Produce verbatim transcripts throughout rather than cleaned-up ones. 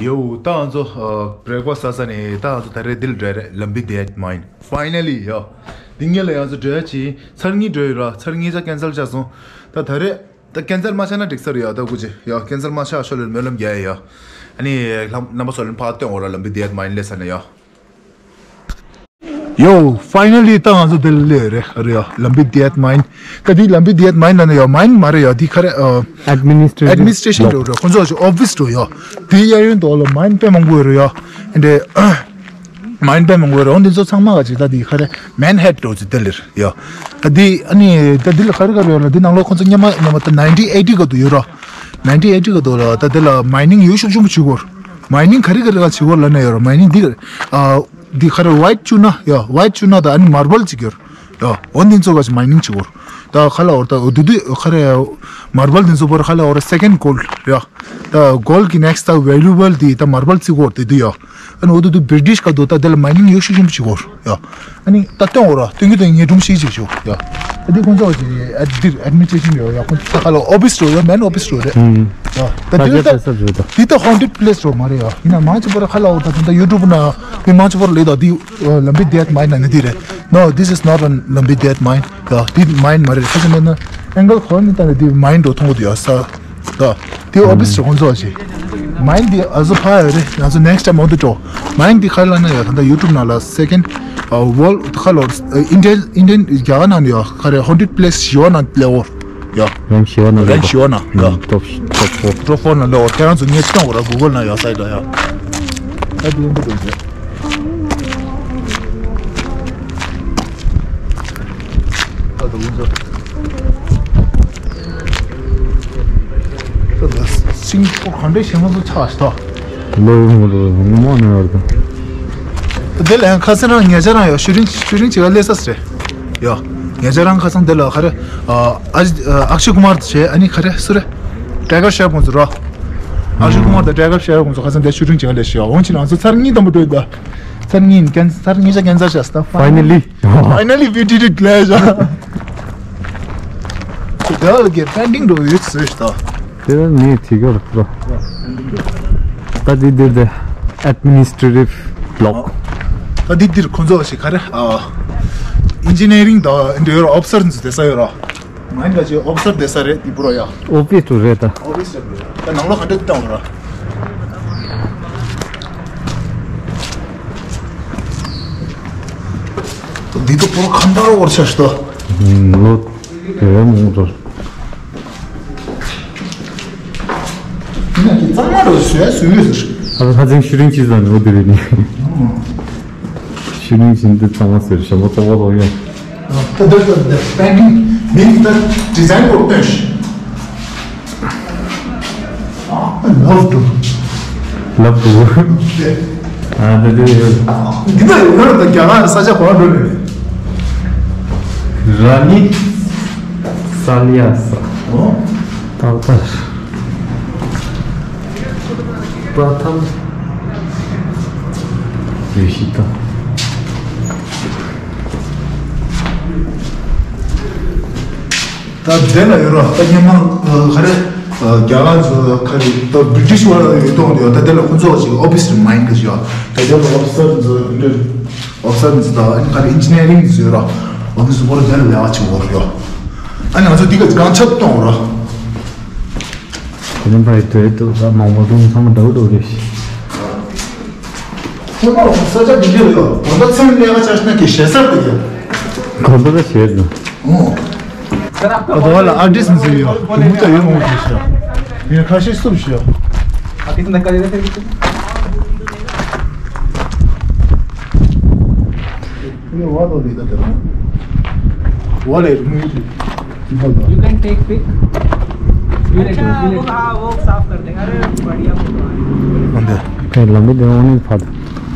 ཡོ། ད་ང་ཚོ་བྷི་རེག་ཕ་སི་ཟ་ས་ནས་ད་ང་ཚོ་ད་རེས་འདི་ལ་འགྲོ་རེད། ལམ་བི་དེད་མའིན། Finally ཡོ། འདི་ངེད་ལ་ཡང་ཚོ་འགྲོ་ཡ་ཅིག་ཚར་གཉིས་འགྲོ་ཡོད་ར། ཚར་གཉིས་ཆ་ཀེན་སལ་ཆགས་སོང་། ད་ད་རེས་ད་ཀེན་སལ་མ་ཆགས་ན་འགྲིག་ས་རེད་ཡ། ད་སྐུ་མཁྱེན་ཡ། ཀེན་སལ་མ་ཆགས་ཤོག་ལེ་སྨོན་ལམ་རྒྱག་ཡ་ཡ། ཨ་ནི་ལྷམ་རྣམ་པ་ཚོ་ལ་ཕར་སྟོན་འོ་ར། ལམ་བི་དེད་མའིན་སླེབས་ས་ནས་ཡ། ཡོ། Finally ད་ང་ཚོ་འདི་ལ་སླེབས་རེད། ཨ་རེད་ཡ། ལམ་བི་དེད་མའིན། ད་འདི་ལམ་བི་དེད་མའིན་ལབ་ན་ཡ། མའིན་མ་རེད་ཡ། འདི་ག་རེ། Administrative ཨེཌ་མི་ནི་སི་ཊེ་ཤན་འགྲོ་རེད། ཁོང་ཚོ་ཨོ་ཕི་སི་འགྲོ་ཡ། འདི་གཡས་གཡོན་དུ་ལ་མའིན་དཔེ་མང་པོ་ཡོད་རེད་ཡ། འདི་མའིན་དཔེ་མང་པོ་ཡོད་རེད། འོ་འདི་ཚོ་ཚང་མ་ག་ཅིག་ད་འདི་ག་རེ། མེན་ཧེཌ་འགྲོ་ཅིག་འདི་ལེར་ཡ། ད་འདི་ཨ་ནི་ད་འདི་ལ་ག་རེ་ག་རེ་ཡོད་ལ། འདི་ནང་ལོགས་ཁོང་ཚོ་སྔོན་མ་སྔོན་མ་ད་ནའིན་ཊིན་ཨེ་ཊི་ག་དུས་ཡོད་ར། ནའིན་ཊིན་ཨེ་ཊི་ག་དུས་ལ་ད་འདི་ལ་མའི་ནིང་ཡོ་ཤུགས་ཆེན་པོ་བྱེད་ཀྱི་ཡོད་རེད། མའི་ནིང་ག་རེ་ག་རེ་ག་བྱེད་ཀྱི་ཡོད་ལབ་ན་ཡོད་ར། མའི་ནིང་འདི་ག་རེ། ཨ། འདི་ག་རེ། ཝའེཊ་ཅུ་ན་ཡ། ཝའེཊ་ཅུ་ན་ད་ཨ་ནི་མར་བལ་ཅིག་ཡོད་རེད་ཡ། འོ་འདི་ཚོ་ག་ཅིག་མའི་ནིང་བྱེད་ཀྱི་ཡོད་རེད། ད་ག་ལ་འོ་ར། ད་འོ་དུ་དུ་ག་རེ། མར་བལ་འདི་ཚོ་བོར་ག་ལ་འོ་ར། སེ་ཀེན་ཌ་གོལ་ཌ་ཡ། ད་གོལ་ཌ་གི་ནེག་སི་ཊི་ད་ཝེ་ལུ་བལ་འདི་ད་མར་བལ་བརྩི་གི་ཡོད་རེད། དེ་དུས་ཡ། ཨ་ནི་འོ་དུ་དུ་བི་རི་ཊིཤ་ག་དུས་ད་དེ་ལ་མའི་ནིང་ཡོ་ཤུགས་ཆེན་པོ་བྱེད་ཀྱི་ཡོད་རེད་ཡ། ཨ་ནི་ད་སྟོན་འོ་ར། སྟོན་རྒྱུ་དང་ངེས་སྒྲུང་ཤེས་བྱེད་ཆོག་ཡ། ཨ་འདི་ཁོང་ཚོ་ཅིག་ཨ་འདིར་ཨེཌ་མི་ནི་སི་ཊེ་ཤན་ཡོད་ཡ། ཁོང་ཚོ་ད་ག་ལ་ཨོ་ཕི་སི་རེད་ཡ། མེན་ཨོ་ཕི་སི་རེད། ཨུམ། ད་ད་འདིར་ད་ད་ད་ད་འདི་ད་ཧོན་ཊེཌ་པི་ལེ་སི་རེད་ད། འདི་ད་ཧོན་ཊེཌ་པི་ལེ་སི་རེད་མ་རེད་ཡ། ཡིན་ན་མང་ཆེ་བོ་ར་ག་ལ་འོ་ད་ད་ཡུ་ཊུབ་ན་མི་མང་ཆེ་བོ་ར་ལས་ད་འདི་ལམ་བི་དེད་མའིན་ན་ནི་འདི་རེད། No, this is not a ལམ་བི་དེད་མའིན། ཡ་འདི་མའིན་མ་རེད། ཁ་ཆེ་མེད་ན་ཨེང་གལ་ཁོ་ནི་ད་ནི་འདི་མའིན་འགྲོ་མཐོང་གི་འདུག་ཡ། ས། ད་དེ་ཨོ་ཕི་སི་ཁོང་ཚོ་ཞིག་མའིན་དེ་ཨ་ཟོ་ཕ་ཡོད་རེད། ང་ཚོ་ནེག་སི་ཊེམ་འོ་དེ་འགྲོ། མའིན་དེ་ག་རེ་ལབ་ན་ཡ། ད་ལྟ་ཡུ་ཊུབ་ནང་ལ་སེ་ཀེན་ཌ་ཝོལ་ག་ལོར་ཨིན་ཌི་ཡན་ཨིན་ཌི་ཡན་རྒྱ་གར་ནང་ནས་ཡ། ག་རེ། ཧོན་ཊེཌ་པི་ལེ་སི་བཞི་བ་ནང་སླེབས་འོ་ཡ། རེང་བཞི་བ་ནང་རེང་བཞི་བ་ནང་ཡ། ཊོབ་ཊོབ་ཕོར། ཊོབ་ཕོར་ནང་སླེབས་འོ། དེ་རང་ཚོ་ངས་སྟོན་འོ་ར། གུ་གལ་ནང་ཡ། སའིཊ་ལ་ཡ། ད་དེ་ཡིན་པ་འདུག་ཟེར། ད་ད་ལུང་ཚོ། ད་ད་སིང་ཕོར་ག་འདྲའི་ཞེ་མ་ཚོ་ཆགས་ཤི་ད། ལོ་ཡོང་མོ་ལོ་ཡོང་མོ་ནས་བར་དུ། དེ་ལ་ཡང་ཁ་སང་རང་ཉེ་ཆར་རང་ཡོད། ཤུ་རིང་ཤུ་རིང་ཅིག་ག་སླེབས་ས་རེད་ཡོད། ཉེ་ཆར་རང་ཁ་སང་དེ་ལ་ག་རེ། ཨ་ཨག་ཤི་ཀུ་མར་དང་བྱས། ཨ་ནི་ག་རེ་སུ་རེད། ཊའི་གར་ཤྲོཕ་ཁོང་ཚོ་རོ། ཨག་ཤི་ཀུ་མར་དང་ཊའི་གར་ཤྲོཕ་ཁོང་ཚོ་ཁ་སང་དེ་ཤུ་རིང་ཅིག་ག་སླེབས་ཤི་ཡོད། འོང་ཕྱིན་ང་ཚོ་ཚར་གཉིས་དང་པོ་འགྲོ་ཡོད་ད། ཚར་གཉིས་ཀེན་ཚར་གཉིས་ཆ་ཀེན་སལ་བྱས་སོང་ད། Finally. Finally we did it ལབ་བཞག་དེ་ལ་གི་པེན་ཌིང་འགྲོ་ཡོད་ཟེར་ཤི་ད། དེ་ནས་དེ་གར་འགྲོ། ད་དེ་འདིར་དེ་ཨེཌ་མི་ནི་སི་ཊེ་ཊིབ་བྷི་ལོག་ད་དེ་འདིར་ཁོང་ཚོ་ཞིག་ག་རེ། ཨ་ཨིན་ཇི་ནི་ཡ་རིང་དང་འདི་ཡོད་ར། ཨོ་ཕི་སར་འཛུལ་བསྡད་ས་ཡོད་ར། མ་ཡིན་ད་ཅིག་ཨོ་ཕི་སར་བསྡད་ས་རེད་འདི་པུ་རོ་ཡ། ཨོ་ཕི་སི་རེད་ད། ཨོ་ཕི་སི་རེད། ད་ནང་ལོགས་ག་འདྲ་བཏང་བ་ར། འདི་ད་པུ་རོ་ག་འདྲ་བོར་ཆགས་ཤི་ད། ལོ་དེ་མོ་འགྲོ། ཡིན་ན་དེ་གཙང་མ་རེད། བཟོས་བཟོས་ཡོད་ཟེར། ཨ་ཁ་ཚན་ཤུ་རིང་ཅི་ཟ་ནི་འོ་དེ་རེད་ནི། ཤུ་རིང་ཅི་འདི་གཙང་མ་ཟེར་ཞོ་མོ་ཙོག་པོ་ལོག་ཡོད། ད་ད་ད་ད་པེན་ཌིང་མིན་ད་ཌི་ཛའིན་གོ་སྟོན་ཤི། ཨ་ལབ་ཏུ། ལབ་ཏུ། ཨ་ད་དེ་ཡོད། འདི་ད་ཡོད་ན་ད་རྒྱ་གར་ས་ཆ་གོ་འགྲོ་ནས། ར་ནི་ས་ལི་ཡ་ས། ཨོ། ཏག་ཏག་པྲ་ཐམ་རེ་ཤི་ཏ། ད་དེ་ལ་ཡོད་ར། ད་སྔོན་མ་ག་རེ། རྒྱ་གར་ཚོ་ག་རེ་ད་བི་རི་ཊིཤ་བ་ཡོད་དོ་ཡོད། ད་དེ་ལ་ཁོ་ཚོ་ཅིག་ཨོ་ཕི་སི་མ་ཡིན་གི་ཡོད། ད་དེ་ལ་ཨོ་ཕི་སར་ཚོ་འདིར་ཨོ་ཕི་སར་ཚོ་ད་ཨ་ནི་ག་རེ་ཨིན་ཇི་ནི་ཡ་རིང་ཚོ་ཡོད་ར། ཨོ་ཕི་སི་སྐོར་དེ་ལ་ལས་ཀ་བྱེད་འོ་ཡོད། ཨ་ནི་ང་ཚོ་འདི་ག་གང་ཆགས་གཏོང་འོ་ར། དེ་ནས་ཕ་ཡི་དོད་དུ་ད་མང་པོ་རུང་ཚང་མ་འདྲ་བོ་འགྲོ་རེད་ཤི། ཁོ་ན་ས་ཆ་འདི་འདྲ་ཡོད། གོ་ད་ཚན་ལས་ཀ་བྱ་ཤི་ན་གི་ཞེ་ས་དེ་ཡོད། གོ་ད་ད་ཞེ་ས། ཨོ། ཨ་དོ་བ་ལ་ཨར་ཊིསི་ནི་ཟེར་ཡོད། དེ་མུ་ད་ཡོད་མོ་ཞེ་ས། ཡིན་ཁ་ཤས་སུབ་ཞེ་ཡོད། ये हुआ तो नहीं था तेरा। हुआ ले, मुझे You can take pic. You let अच्छा, you वो, let हाँ, वो साफ कर देंगे। अरे, बढ़िया फोटो है। འདི་ཁའི་ལམ་བུ་དེ་དངོས་གནས་ཕར།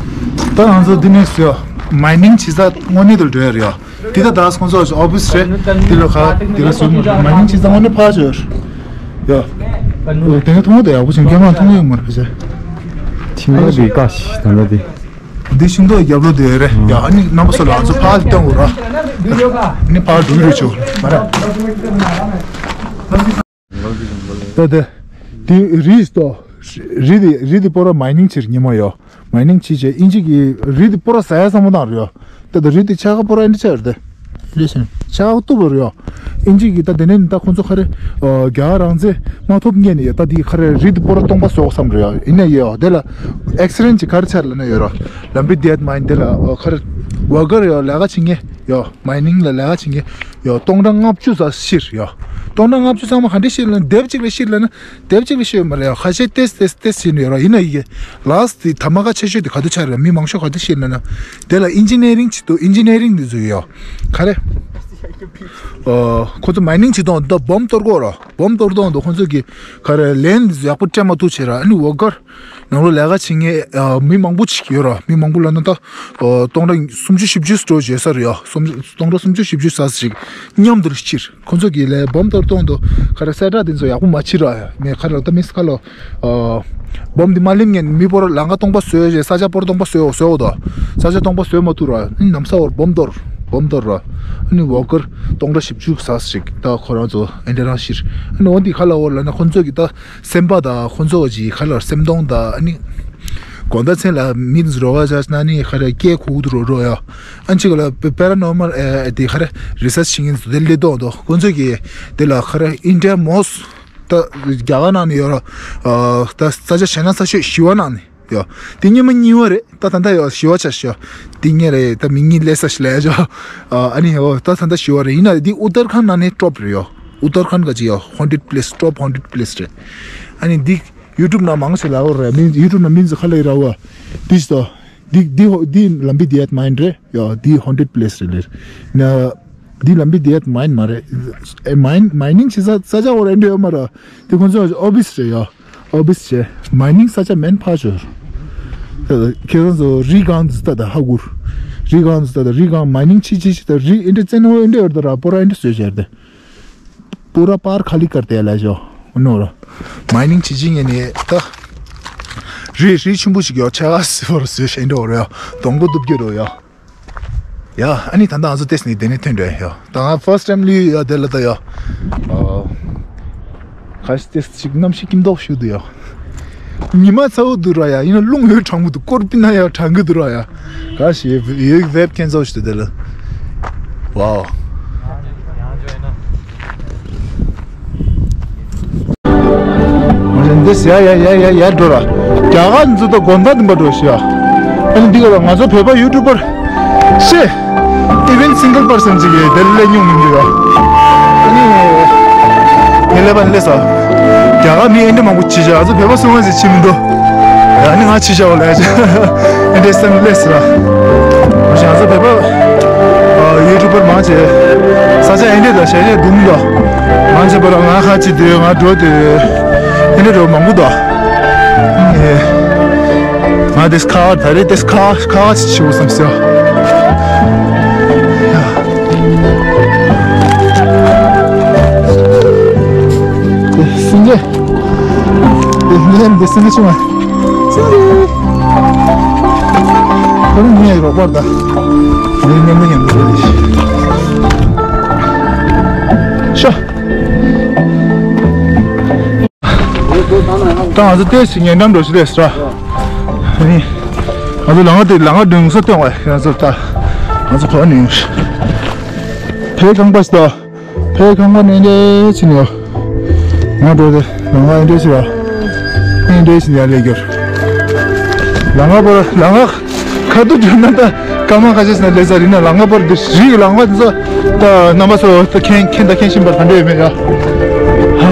ད་ང་ཚོ་འདི་ནས་སུ་མའི་ནིང་བྱེད་ས་དངོས་གནས་དུ་འགྲོ་ཡ་རེད་ཡ། འདི་ད་ད་ཁོང་ཚོ་ཨོ་ཕི་སི་རེད། འདི་ལ་ཁ་འདི་ལ་སུ་མའི་ནིང་བྱེད་ས་དངོས་གནས་ཕར་ཡོད་ཡ། དེ་ནས་མཐོང་བ་དེ་ཡག་པོ་བྱུང་། སྐྱེ་མ་མཐོང་ཡོད་མ་རེད་ཕལ་ཆེར། ཁྱིམ་པ་འདི་དཀའ་ཞིག་ད་ལྟ་འདི། འདི་ཤིང་ཏོག་རྒྱབ་ལོགས་དེ་རེད་ཡ། ཨ་ནི་རྣམ་པ་ཚོ་ལ་ང་ཚོ་ཕར་སྟོན་དགོས་ར། ཨ་ནི་ཕར་འགྲོ་གི་རེད་ཆོ་མ་རེད། ད་དེ་དེ་རིས་ཏོ་ རི་དེ་རི་དེ་པོ་ར་མའི་ནིང་བྱེད་ཉི་མ་ཡོད། མའི་ནིང་བྱེད་བྱས་ཨིན་ཇི་གི་རི་དེ་པོ་ར་ཟ་ཡ་བསམ་བློ་བཏང་རེད་ཡོད། ད་ད་རི་དེ་ཆ་ག་པོ་ར་ཨིན་ཇི་ཆ་ཡོད་རེད་དེ། རེད་ཤིང་ཆ་ག་ཏུ་བོ་རེད་ཡོད། ཨིན་ཇི་གི་ད་དེ་ནས་ད་ཁོང་ཚོ་ག་རེ་རྒྱ་གར་རང་བཙན་མ་ཐོབ་ངེས་ནས་ཡོད། ད་དེ་ག་རེ་རི་དེ་པོ་ར་སྟོང་པ་བཟོ་བསམ་རེད་ཡོད། ཡིན་ན་ཡོད་དེ་ལ་ཨེག་སི་རེན་ཅིག་ག་རེ་ཆ་རེད་ལབ་ན་ཡོད་ར། ལམ་བི་དེ་ཡད་མའི་ནིང་དེ་ལ་ག་རེ་ཝར་ཀར་ཡོད་ལས་ཀ་བྱེད་མཁན་ཡོད། མའི་ནིང་ལ་ལས་ཀ་བྱེད་མཁན་ཡོད། སྟོང་ཕྲག་ལྔ་བཅུ་ཙམ་ཤི་རེད་ཡོད། སྟོང་ཕྲག་ལྔ་བཅུ་ཚང་མ་ག་འདྲས་ཤི་ལབ་ན་དེབ་གཅིག་ལ་ཤི་ལབ་ན། དེབ་གཅིག་ལ་ཤི་ཡོད་མ་རེད་ཡ། ཁ་ཤས་ཏེས་ཏེས་ཏེས་ཤི་ནས་ཡོད་ར། ཡིན་ན་ཡི་གེ་ལཱ་སི་ཊི་དེ་ཐ་མ་ཀ་ཆེ་ཤོས་དེ་ག་དུས་ཆགས་རེད། མི་མང་ཤོས་ག་དུས་ཤི་ན་ན། དེ་ལ་ཨིན་ཇི་ནི་ཡ་རིང་བྱེད་དུ་ཨིན་ཇི་ནི་ཡ་རིང་དེ་ཚོ་ཡོད་ཡ། ག་རེ། ཨོ། ཁོ་ཚོ་མའི་ནིང་བྱེད་སྟངས་འདི་བོམ་གཏོར་གོ་ར། བོམ་གཏོར་སྟངས་འདི་ཁོ་ཚོ་གི་ག་རེ་ལན་དེ་ཚོ་ཡག་པོ་སྤྲད་མ་ཐུབ་བྱས་ར། ཨ་ནི་ཝར་ཀར་ནང་ལོགས་ལས་ཀ་བྱེད་མཁན་མི་མང་པོ་ཅིག་ཡོད་ར། མི་མང་པོ་ལབ་ན་ད་སྟོང་ཕྲག་སུམ་ཅུ་བཞི་བཅུ་འགྲོ་བྱེད་ས་རེད་ཡ། སྟོང་ཕྲག་སུམ་ཅུ་བཞི་བཅུ་ཙམ་ཞིག་མཉམ་དུ་ཤི་རེད། ཁོང་ཚོ་གིས་ལས་བོམ་གཏོར་སྟངས་དང་ག་རེ་གསལ་བསྒྲགས་དེ་ཚོ་ཡག་པོ་མ་བྱེད་ར། ཡ་ངས་ག་རེ་ད་མིས་ཁ་ལོ། ཨ། བོམ་འདི་མ་ལིམ་ངན་མི་པོར་ལང་ཀ་སྟོང་པ་བཟོས་རྗེས་ས་ཆ་པོར་སྟོང་པ་བཟོས་འོ་བཟོས་འོ་དོ། ས་ཆ་སྟོང་པ་བཟོས་མ་ཐུབ་ར། ཨ་ནི་ནམ་ས་བོར་བོམ་གཏོར། བོམ་གཏོར་ར། ཨ་ནི་ཝར་ཀར་སྟོང་ཕྲག་བཞི་བཅུ་ཙམ་ཞིག་ད་ཁོ་རང་ཚོ་ཨེ་འདྲ་རང་ཤི་རེད། ཨ་ནི་འོ་འདི་ཁ་ལ་འོ་ལབ་ན་ཁོང་ཚོ་གི་ད་སེམས་པ་ད་ཁོང་ཚོ་གི་ཁ་ལ་སེམས་གཏོང་ད་ཨ་ནི། དགོང་དག་མཚན་ལ་མི་འདི་ཚོ་རོགས་ཀ་བྱས་ན་ནི་ཁ་ར་སྐད་ཁུག་ཏུ་རོ་རོ་ཡ། ཨ་ནི་གཅིག་ལ་པེ་ར་ནོར་མལ་ཨེ་དེ་ཁ་ར་རི་སར་ཆི་བྱེད་མཁན་ཚོ་དེ་སླེབས་དོག་དོག་ཁོང་ཚོ་གིས་དེ་ལ་ཁ་ར་ཨིན་ཌི་ཡ་མོ་སི་ད་རྒྱ་གར་ནང་ནས་ཡོད་ར། ཨ་ད་ས་ཆ་གཞན་ན་ས་ཆ་བཞི་པ་ནང་ནས་ཡོད། དེ་སྔོན་མ་གཉིས་པ་རེད། ད་ད་ལྟ་ཡོད་བཞི་པ་ཆགས་ཤག་དེ་སྔོན་རེད། ད་མི་གཉིས་སླེབས་ས་ཞིག་ལས་ཆོག་ཨ་ནི་ཡོད་ད་ད་ལྟ་བཞི་པ་རེད། ཡིན་ན་དེ་ཨུ་ཏར་ཁན་ནང་ནས་ཊོབ་རེད་ཡོད། ཨུ་ཏར་ཁན་ག་ཅི་ཡོད་ཧོན་ཌེཌ་པི་ལེ་སི་ཊོབ་ཧོན་ཌེཌ་པི་ལེ་སི་རེད། ཨ་ནི་འདི་ཡུ་ཊུབ་ནང་མང་ཆེ་ལ་འོ་རེད། མི་ཡུ་ཊུབ་ནང་མི་ཚོ་ཁ་ལ་ཡི་ར་བ་འདི་ཞིག་ཏོ། འདི་འདི་འདི་ལམ་བི་དེ་ཡད་མའི་ནིང་རེད་ཡ། འདི་ཧོན་ཌེཌ་པི་ལེ་སི་རེད་ལེར། ན་འདི་ལམ་བི་དེ་ཡད་མའི་ནིང་མ་རེད། ཨེ་མའི་ནིང་མའི་ནིང་བྱེད་ས་ས་ཆ་འོ་རེད་འདྲ་ཡོད་མ་ར། དེ་ཁོང་ཚོ་ཨོ་ཕི་སི་རེད་ཡ། ཨོ་ཕི་སི་བྱས་མའི་ནིང་ས་ཆ་མེན་ཕ་ཆོར། ཁྱེད་རང་ཚོ་རི་སྒང་འཛི་ལྟ་དང་ཧ་གུར། རི་སྒང་འཛི་ལྟ་དང་རི་སྒང་མའི་ནིང་ཆི་ཆི་ཆི་དང་རི་ཨེ་འདྲ་བཙན་འོ་ཨེ་འདྲ་ཡོད་ད་ར། པོ་ར་ཨེ་འདྲ་བཟོས་བྱས་རེད། པུ་ར་པར་ཁ་ལི་ཀར་ཏེ་ལ་ཞོ་ནོ་ར། མའི་ནིང་བྱེད་ཅིང་ངེ་ནས་ད་རི་རི་ཆེན་པོ་ཞིག་ཡོད་ཆ་ག་སི་བོར་བཟོས་ཤེས་འགྲོ་ར་ཡ། སྡོང་པོ་གཏུབ་རྒྱུ་རོ་ཡ། ཡ་ཨ་ནི་ད་ལྟ་ང་ཚོ་ཏེས་ནི་དེ་ནས་ཐོན་འགྲོ་ཡ། ད་ང་ཕར་སི་ཊི་ཊེམ་ལུས་ཡ་དེ་ལ་ད་ཡ། ཁ་ཤས་ཏེས་ཅིག་གནམ་གཤིས་སྐྱིད་མདོག་ཞུ་འདུག་ཡ། ཉི་མ་ཚ་བོ་འདུག་ར་ཡ། ཡིན་ན་རླུང་ཡོད་གྲང་མོ་འདུག་སྐོར་པི་ན་ཡ་གྲང་གི་འདུག་ར་ཡ། ག་ཞེས་ཡོད་ཝེབ་ཁེན་ཚོ་ཞུ་དེ་ལ། ཝའོ། འདི་ཡ་ཡ་ཡ་ཡ་ཡ་འགྲོ་ར། རྒྱ་གར་འཛུལ་ད་དགོན་ཐང་འདི་འབའ་འགྲོ་ཞིག་ཡ། ཨ་ནི་འདི་ག་ལ་ང་ཚོ་བོད་པ་ཡུ་ཊུ་བར་ཤེ། Even single person ཅིག་གིས་དེར་སླེབས་མྱོང་མི་འདུག་ཡ། ཨ་ནི། ངས་ལབ་པ་ནི་ལས་ས། རྒྱ་གར་མི་ཨེ་འདྲ་མང་པོ་ཅི་བྱ་ཨ་ཚོ་བོད་པ་སུ་ང་ཟིག་ཅི་མི་འདུག་ཨ་ནི་ང་ཅི་བྱ་བ་ལས་ཨེ་འདྲ་སེམས་ལས་ས། ང་ཚོ་བོད་པ་ཡུ་ཊུ་བར་མང་ཆེ་ས་ཆ་ཨེ་འདྲ་དང་ཞལ་ལས་དུང་ཡོད། མང་ཆེ་བར་ང་ཁ་ཅི་དུས་ང་འགྲོ་དུས་ཨེ་འདྲ་འགྲོ་མང་པོ་འདུག་ང་དེས་ཁ་ད་རེས་དེས་ཁ་ཁ་ཅི་ཆེ་བོ་བསམ་སོ། སེང་གེ། སེང་གེ་འདི་སེང་གེ་ཆུང་མ། སེང་གེ། ཁོ་རང་ངའི་རོགས་པ་རེད་ད། ངའི་མཉམ་དུ་མཉམ་དུ་རེད། ཤོ། ད་ང་ཚོ་ཏོག་ཙམ་ཉེ་འགྲམ་འགྲོ་ཤི་རེད་ཟེར། ཨ་ནི། ང་ཚོ་ལམ་ཁ་དེ་ལམ་ཁ་གདོང་ས་སྟོན་པ་ང་ཚོ་ད། ང་ཚོ་ག་ནས་ཡོང་། བོད་ཁང་པ་ཞིག་ད། བོད་ཁང་པ་ནས་འདྲེ་ཕྱིན་ཡོད། ང་འགྲོ་དེ་ལམ་ཁ་འདྲེ་ཕྱིན་ཡ། འདྲེ་ཕྱིན་ཡ་ལས་འགྱུར། ལམ་ཁ་པར་ལམ་ཁ་ཁ་ཐུག་འགྲོ་ན་ད་སྐར་མ་ཁ་ཤས་ན་ལས་ས་རིག་ན་ལམ་ཁ་པར་འདི་རིག་ལམ་ཁ་འདི་ཚོ་ད་རྣམ་པ་ཚོ་ད་མཁྱེན་མཁྱེན་ད་མཁྱེན་བཞིན་པར་ད་འདྲེ་མེད་ཡ། ཧ།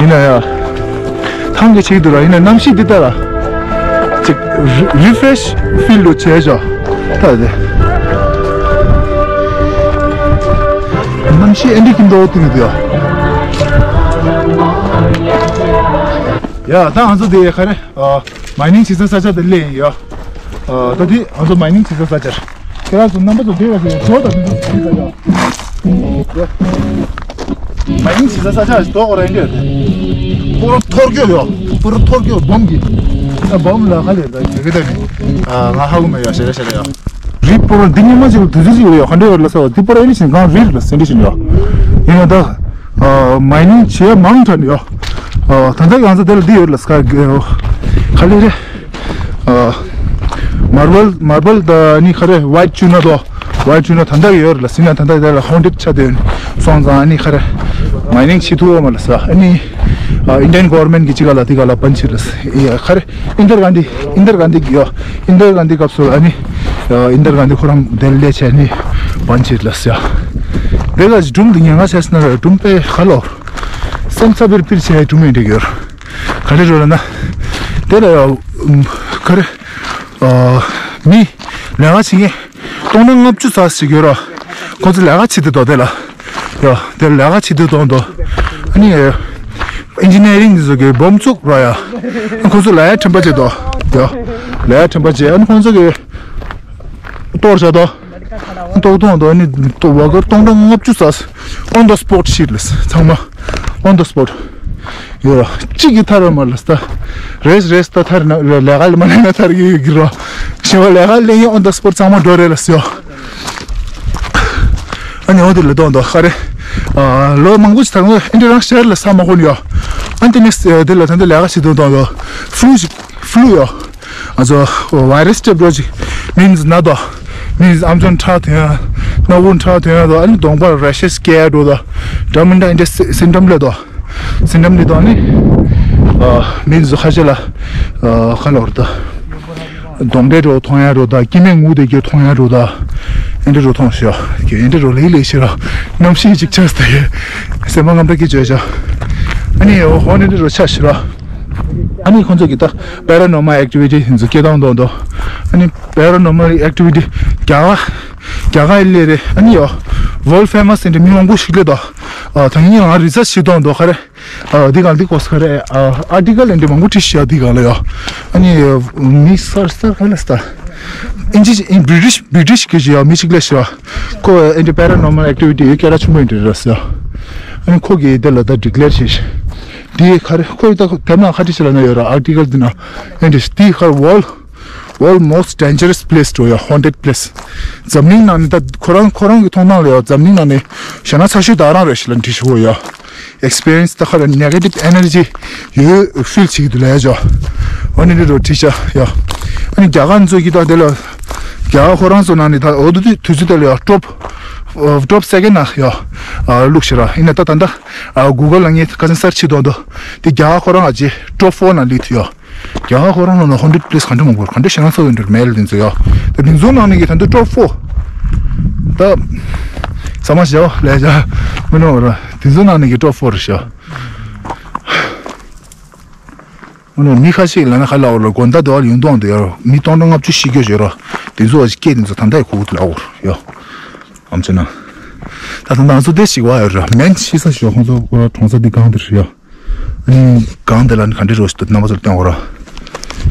ཡིན་ན་ཡ། ཐང་གི་ཆེག་འདུག་ར། ཡིན་ན་གནམ་གཤིས་འདི་ལྟ་ར། ཅིག་རི་ཕི་རེ་ཤི་ཕིལ་ལོ་བྱས་ཤོག་ད་དེ། གནམ་གཤིས་ཨེ་འདྲ་ཀྱི་འདྲ་བོ་ཐུག་གི་འདུག་ཡ། ཡ་ད་ང་ཚོ་དེ་ག་རེ། མའི་ནིང་བྱེད་ས་ས་ཆ་དེ་སླེབས་ཡིན་ཡ། ད་དེ་ང་ཚོ་མའི་ནིང་བྱེད་ས་ས་ཆར། ཁྱེད་རང་ཚོ་རྣམ་པ་ཚོ་དེ་ལ་ཟེར་བྲོ་དང་དེ་ཚོ་ཟེར་ཡ། མ་ཡིན་ཞིག་ས་ས་ཆ་ཞིག་ཐོག་རང་རྒྱུ། པུ་ར་ཐོར་རྒྱུ་ཡོད། པུ་ར་ཐོར་རྒྱུ་བོམ་གྱི། ཨ་བོམ་ལ་ཁ་ལས་ད་རྒྱུ་གི་ད་ནི། ཨ་ང་ཧ་གོ་མེད་ཡ་ཤེ་རེ་ཤེ་རེ་ཡ། རི་པུ་ར་འདི་ཉི་མ་ཅིག་ལ་དུས་ཚོད་ཅིག་ལ་ཡོད་ག་འདྲ་ཡོད་ལ་ས་བ་འདི་པུ་ར་ཨེ་ནི་ཞིག་གང་རི་རི་ལ་སེ་འདྲི་ཞིག་ཡོད། ཡིན་ན་ད། ཨ་མ་ཡིན་བྱེད་མང་དྲགས་ཡོད། ཨ། ད་ལྟ་ང་ཚོ་དེ་ལ་འདི་ཡོད་ལ་ས་ག་ག་ལེ་རེད། ཨ། མར་བལ་མར་བལ་ད་ནི་ག་རེ་ཝའིཊ་ཅུ་ན་དོ། ཝའིཊ་ཅུ་ན་ད་ལྟ་ཡོད་ལ་ཟིན་ན་ད་ལྟ་དེ་ལ་ཧོན་ཌེཌ་ཆ་དེ་སོང་ཙང་ཨ་ནི་ག་རེ་མའི་ནིང་བྱེད་ཐུབ་བ་མ་ལ་ས་ཨ་ནི། ཨ། ཨིན་ཌི་ཡན་གོ་ཝར་མེན་གི་ཅི་ག་ལ་དེ་ག་ལ་པན་ཆེ་ལ་ས་ཡ་ག་རེ་ཨིན་དར་གྷན་དྷི་ཨིན་དར་གྷན་དྷི་གི་ཡོ་ཨིན་དར་གྷན་དྷི་སྐབས་སུ་ཨ་ནི། ཨ། ཨིན་དར་གྷན་དྷི་ཁོ་རང་དེ་ལ་ལས་བྱས་ནི་པན་ཆེ་ལ་ས་ཡ། དེ་ག་ཅི་སྒྲུང་འདི་ཉན་ག་བྱས་ན་ར་སྒྲུང་དཔེ་ག་ལོ། སེམས་འཚབ་པའི་ཕིར་བྱས་སྒྲུང་ཡིན་འགྲིག་ཡོད། ག་རེ་རོ་ལ་ན། དེ་ལ་ཡ། ག་རེ། ཨ། མི་ལས་ཀ་བྱེད་མཁན་སྟོང་ཕྲག་ལྔ་བཅུ་ཙམ་ཞིག་ཡོད་ར། ཁོང་ཚོ་ལས་ཀ་བྱེད་དུས་དོ་དེ་ལ། ཡ། དེ་ལས་ཀ་བྱེད་དུས་དོ་དོ། ཨ་ནི། ཨིན་ཇི་ནི་ཡ་རིང་འདི་ཚོ་གི་སྦོམ་ཚུགས་ར་ཡ། ཁོང་ཚོ་ལས་ཀ་ཁྲིམས་པ་བྱེད་དོ། ཡ། ལས་ཀ་ཁྲིམས་པ་བྱེད་ཨ་ནི་ཁོང་ཚོ་གི་གཏོར་བྱ་དོ། ཏོག་ཏོག་དོ་ནི་ཏོག་བ་གར་སྟོང་ཕྲག་ལྔ་བཅུ་ཙམ། on the spot ཤིག་ལས་ཚང་མ། on the spot། ཡོ། གཅིག་གིས་ཐར་བ་མ་ལས་ད། རེས་རེས་ད་ཐར་ན་ལས་ཀ་ལ་མ་ལས་ན་ཐར་གི་གི་རོ། ཞེ་བ་ལས་ཀ་ལས་ཡིན་on the spot་ཚང་མ་འགྲོ་རེ་ལས་ཡོ། ཨ་ནི་འོ་དེ་ལ་གཏོང་དོ་ཧ་རེ། ཨ། ལོ་མང་པོ་ཞིག་ཐར་ན་ཨིན་དྲ་རང་ཤར་ལ་ས་མ་ཁོ་ནི་ཡོ། ཨ་ནི་དེ་ནས་དེ་ལ་ད་ལྟ་ལས་ཀ་བྱེད་དོ་གཏོང་ཡོ། ཕུ་ལུ་ཞིག་ཕུ་ལུ་ཡོ། ང་ཚོ་ཝའི་རས་ཅེབ་འགྲོ་ཅིག་མིན་ན་དོ། མིན་ཨམ་ཅོག་ཁྲག་ཐོན་ཡ། སྣ་བུག་ཁྲག་ཐོན་ཡ་དོ། ཨ་ནི་གདོང་པར་རེ་ཤེས་སྐྱེ་ཡ་འགྲོ་དོ། འདྲ་མི་འདྲ་འདི་སི་ཨིམ་ཊམ་ལས་དོ། སི་ཨིམ་ཊམ་ལས་དོ་ཨ་ནི། ཨ། མིན་ཁ་ཤས་ལ། ཨ། ཁ་ལོར་དོ། གདོང་འདྲེ་འགྲོ་མཐོང་ཡ་འགྲོ་དོ། སྐྱེ་དམན་ངུ་དེ་གྱོད་མཐོང་ཡ་འགྲོ་དོ། ཨེ་འདྲ་འགྲོ་མཐོང་ཤོ། གྱོད་ཨེ་འདྲ་འགྲོ་ལེ་ལེ་ཤི་ར། གནམ་གཤིས་ཅིག་ཆགས་ཏེ། སེམས་པ་རྔམ་དྲག་གི་བྱོས་ཤོ། ཨ་ནི་འོ་ཧོ་ནི་འདྲ་འགྲོ་ཆ་ཤི་ར། ཨ་ནི་ཁོང་ཚོ་གི་ད་པེ་ར་ནོར་མལ་ཨེག་ཊི་བི་ཊི་ཧིན་ཚོ་སྐད་གཏོང་གཏོང་དོ། ཨ་ནི་པེ་ར་ནོར་མལ་ཨེག་ཊི་བི་ཊི་རྒྱ་གར་རྒྱ་གར་ལས་རེད། ཨ་ནི་ཡོ་ཝོལཌ་ཕེ་མ་སི་ཡིན་འདྲ་མི་མང་པོ་ཞིག་ལས་དོ། ཨ། ད་ངས་ང་རི་སར་ཆི་བྱེད་གཏོང་དོ་ག་རེ། ཨ། འདི་གང་འདི་གོ་ས་ག་རེ། ཨ། ཨར་ཊི་ཀལ་འདི་མང་པོ་བྲིས་ཤག་འདི་གང་ལ་ཡོ། ཨ་ནི་མི་སར་སར་ག་ལ་སྟ། ཨིན་ཇི་ཨིན་བྷི་རི་ཊིཤ་བྷི་རི་ཊིཤ་གི་ཞིག་ཡོ་མི་ཞིག་ལས་ཤག་ཁོ་ཨེ་འདྲ་པེ་ར་ནོར་མལ་ཨེག་ཊི་བི་ཊི་ཡོད་སྐད་གྲགས་ཆེན་པོ་ཡིན་འདྲ་ར་ས། ཨ་ནི་ཁོ་གིས་དེ་ལ་ད་ཌི་ཀི་ལེར་བྱས་ཤག་འདི་ག་རེ་ཁོས་ད་དེབ་ནང་ཁ་བྲིས་ཤག་ལ་ན་ཡོད་ར་ཨར་ཊི་ཀལ་འདི་ན། ཨེ་འདྲ་འདི་ག་རེ་ཝོལཌ་World most dangerous place འགྲོ་ཡ་haunted place། འཛམ་གླིང་ནང་ནས་ད་ཁོ་རང་ཁོ་རང་གི་མཐོང་སྣང་ལ་ཡ་འཛམ་གླིང་ནང་ནས་ཞེ་ན་ཚ་ཤོས་ད་རང་རེད་ཤི་ལ་འདྲི་ཤི་བོ་ཡ། ཨེག་སི་པི་རི་ཡན་སི་ད་ཁ་ར་ནེ་གེ་ཊིབ་ཨེ་ནར་ཇི་ཡོད་ཕིལ་བྱེད་ཀྱི་འདུག་ལ་ཡ་ཇོ། ཨ་ནི་འདི་རོ་བྲིས་ཤག་ཡ། ཨ་ནི་རྒྱ་གར་ཚོ་གི་ད་དེ་ལ་རྒྱ་གར་ཁོ་རང་ཚོ་ནང་ནས་ད་འོ་དུ་དུས་དུས་ཚོད་དེ་ལ་ཡ་ཊོབ་ཊོབ་སེ་ཀེན་ན་ཡ་བླུགས་ཤི་ར་ཡིན་ན་ད་ད་ད་གུ་གལ་ལ་ངས་ཁ་སང་སར་ཆི་དོན་དུ་དེ་རྒྱ་གར་ཁོ་རང་ཨ་ཅེ་ཊོབ་ཕོར་ན་ལི་ཐུ་ཡ། རྒྱ་གར་ཁོ་རང་ལ་ན་ཧོན་ཌེཌ་པི་ལེ་སི་ག་འདྲ་མང་པོ་ག་འདྲ་ཞེ་ན་ཚ་ཡོད་འདྲ་མེད་ལ་དེ་ཚོ་ཡོད། ད་དེ་ཚོ་ནང་ནས་ཀྱི་ད་འདི་ཊོབ་ཕོར། ད་ས་མ་ཞའོ་ལས་བྱ་མི་ནོ་ར་དེ་ཚོ་ནང་ནས་ཀྱི་ཊོབ་ཕོར་རེད་ཤག་ཨ་ནི་མི་ཁ་ཤས་ལ་ན་ཁ་ལ་འོ་ལ་དགོན་བདག་དེ་བ་ལ་ཡོང་དོང་དུ་ཡོད་ར་མི་སྟོང་ཕྲག་ལྔ་བཅུ་ཞིག་གྱོད་བྱོས་ར་དེ་ཚོ་བ་ཞིག་སྐད་དེ་ཚོ་ད་ལྟ་ཡི་ཁུག་ཏུ་ལ་འོ་ཡོད། ཨམ་ཆི་ན། ད་ད་ང་ཚོ་དེ་ཞིག་བ་ཡོད་ར་མེན་ཤི་ས་ཞོ་ཁོང་ཚོ་གྲོང་ས་འདི་གང་དུ་རེད་ཡོད། ཨ་ནི་གང་དེ་ལ་ནི་ག་འདྲ་རོ་ཞིག་ཏུ་རྣམ་པ་ཚོར་སྟོན་འོ་ར།